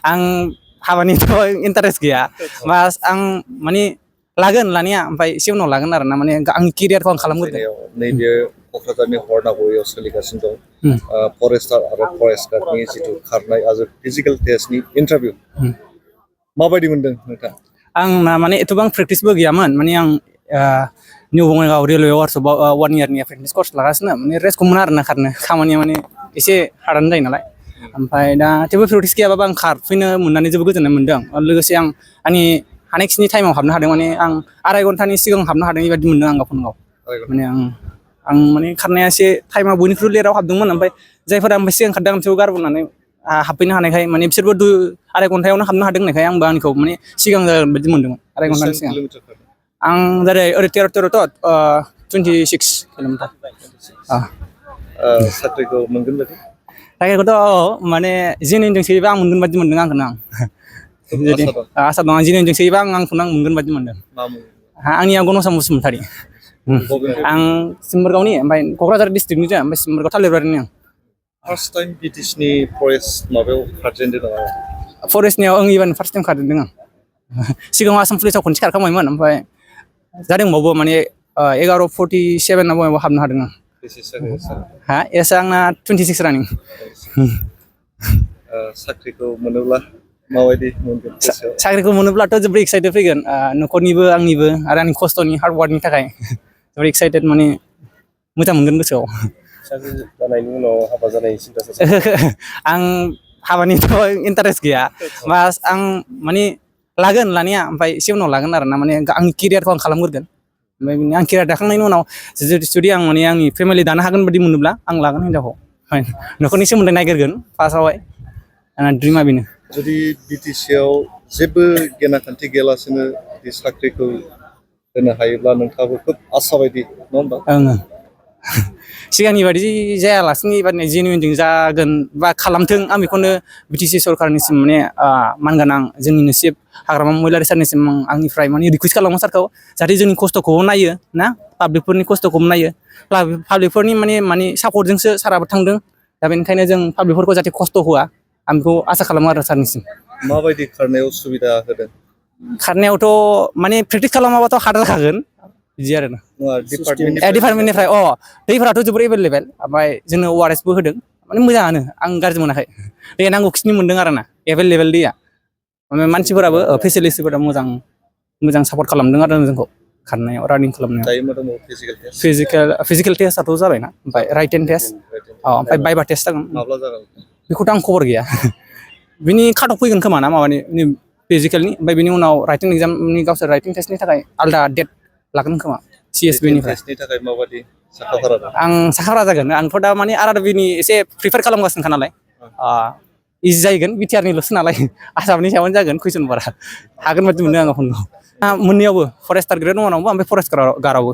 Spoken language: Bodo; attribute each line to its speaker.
Speaker 1: Ang habani to interest gaya, mas ang mani lagan lania, sampai siapa no lagan arena mani ang career ko ang kalam gitu.
Speaker 2: नैबे क'क्राझारनि हरनागुरियाव सोलिगासिनो दं फरेस्टार आरो फरेस्टारनि जिथु खारनाय आरो फिजिकेल टेस्टनि इन्टारभिउ माबायदि मोनदों नोंथां?
Speaker 1: Ang na mani itu bang practice bagiaman, mani ang new bang railway workshop 1 year ni fitness course lagasna, mani race kumunar na karena kamanya mani isi haran day nalai. Sampai dah coba practice kia bang kar, fina munani coba gue jangan mendang. Lalu yang ani next ni time habna hadeng mani ang arai gontani sigang habna hadeng ibadi mendang anggap pun kau. Mani ang mani karena si time buni kru lera habdung man, sampai jai pada sampai siang kadang coba gar pun nani hapin hanai kai mani bisa berdu arai gontani orang habna hadeng nih kai ang bang kau mani sigang ibadi mendang. Arai gontani siang. Ang dari teror tot 26 kilometer.
Speaker 2: साख्रिखौ मोनगोन बायदि
Speaker 1: Rakyat kota mana jin yang sih bang mungkin baju mendengar kenang. Jadi asal bang jin yang sih bang ang kenang mungkin baju mendengar. Ang yang gono sama musim tadi. Ang sumber kau ni, sampai Kokrajhar district ni je, sampai sumber kau lebar ni.
Speaker 2: First time BTS ni forest mabayaव खारजेनदों नामा?
Speaker 1: Forest ni ang even first time kado dengan. Sigang asam police aku nikar kamu iman, sampai jadi mau mana 11:47 na mau habna dengan. Ha, ya sang na 26 running.
Speaker 2: साख्रिखौ मोनोब्ला माबायदि मोनगोन गोसोआव?
Speaker 1: Sakriko monoblad to jebrik excited figure. Nukornibo angnibo, ada ni kostoni hard work ni takai. Jebrik excited mani mudah mungkin gosoआव.
Speaker 2: साख्रि जानायनि उनाव हाबा जानायनि सिन्था
Speaker 1: Ang habani to interest gaya, mas ang mani lagan lania, sampai siapa no lagan arena mani ang career ko ang kalam gurgan. Ang career dah kang naik no, studi ang mani ang family dana hagan badi munubla, ang lagan hindi ako. Nukorni sih mulai naik gurgan, pas awal. Anak dream abini.
Speaker 2: जुदि बिटिसिआव जेबो गेनाखान्थि गैयालासिनो बे साख्रिखौ होनो हायोब्ला नोंथाङाबो खोब आसा बायदि नङा होमबा?
Speaker 1: सिगांनि बायदि जायालासिनो एबारनि जेनुइनजों जागोन बा खालामथों आं बेखौनो बिटिसि सरकारनिसिम माने मानगोनां जोंनि नसिब हाग्रामा महिलारि सारनिसिम आंनिफ्राय माने रिकुवेस्ट खालामो सारखौ जाहाथे जोंनि खस्थ'खौ नायो ना पाब्लिकफोरनि खस्थ'खौ नायो पाब्लिकफोरनि माने सापर्टजोंसो साराबो थांदों दा बेनिखायनो जों पाब्लिकफोरखौ जाहाथे खस्थ' होआ आं बेखौ आसा खालामो आरो सारनिसिम
Speaker 2: माबायदि खारनायाव सुबिदा होदों
Speaker 1: खारनायावथ' माने प्रेक्टिस खालामाबाथ' हार्ड जाखागोन बिदि आरो ना डिपार्टमेन्टनिफ्राय दैफोराथ' जोबोर एभेलेबेल ओमफ्राय जोंनो ORS बो होदों माने मोजाङानो आं गाज्रि मोनाखै दैया नांगौखिनि मोनदों आरो ना एभेलेबेल दैया मानसिफोराबो फेसिलिटिफोरा मोजां सापर्ट खालामदों आरो जोंखौ खारनायाव रानिं खालामनायाव
Speaker 2: दायो मा दङ
Speaker 1: फिजिकेल टेस्टआथ' जाबायना ओमफ्राय राइटेन टेस्ट ओमफ्राय बाइबा टेस्ट जागोन
Speaker 2: माब्ला जागोन
Speaker 1: बेखौथ' आं खबर गैया बिनि काट अफ फैगोन खोमा ना माबानि फिजिकेलनि ओमफ्राय बिनि उनाव राइटिं एग्जामनि गावसोर राइटिं टेस्टनि थाखाय आलदा डेट लागोन खोमा CSB निफ्राय
Speaker 2: टेस्टनि थाखाय माबायदि साखाफारा दं
Speaker 1: आं साखाफारा जागोन आंथ' दा माने RRBनि एसे प्रिपेयार खालामगासिनोखा नालाय इजि जाहैगोन बिटिआरनिल'सो नालाय आसामनि सायावनो जागोन कुइसन बारा हागोन बायदि मोनो आङो फनखौ मोननैयावबो फरेस्टार ग्रेड 1आवबो ओमफ्राय फरेस्ट गार्डआवबो